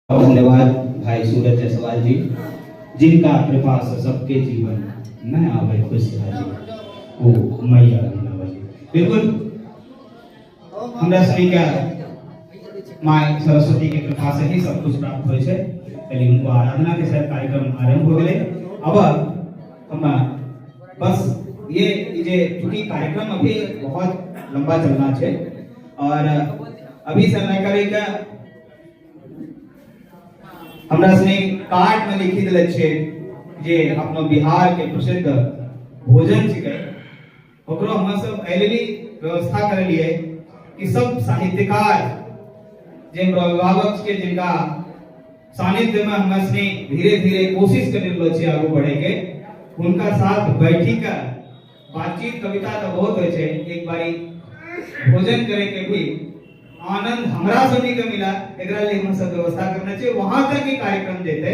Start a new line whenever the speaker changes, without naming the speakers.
धन्यवाद भाई सूरज जायसवाल जी, जिनका कृपा से सबके जीवन में आवे खुशहाली, ओ मैया वीणावाली। बिल्कुल, हमरा सभी के माय सरस्वती के कृपा से ही सब कुछ प्राप्त होइ छै। पहले उनको आराधना के साथ कार्यक्रम आरंभ हो गए। अब हम बस ये जे चूंकि कार्यक्रम अभी बहुत लंबा चलना है और अभी से नहीं करे के हमरा सनी कार्ड में लिखी देले छै जे अपनो बिहार के प्रसिद्ध भोजन छिकै, ओकरो हम सब एहि लेली व्यवस्था करलिए कि सब साहित्यकार जे हमरो अभिभावक के, जिनका सानिध्य में हम सनी धीरे धीरे कोशिश कर रहलो छियै आगू बढ़े के, हुनका साथ बैठी के बातचीत, कविता तो बहुत होइ छै, एक बारी भोजन करे के भी आनंद हमरा सभी के मिला, एकरा लिए हम सब व्यवस्था करना चाहिए। वहां तक ही कार्यक्रम जेते।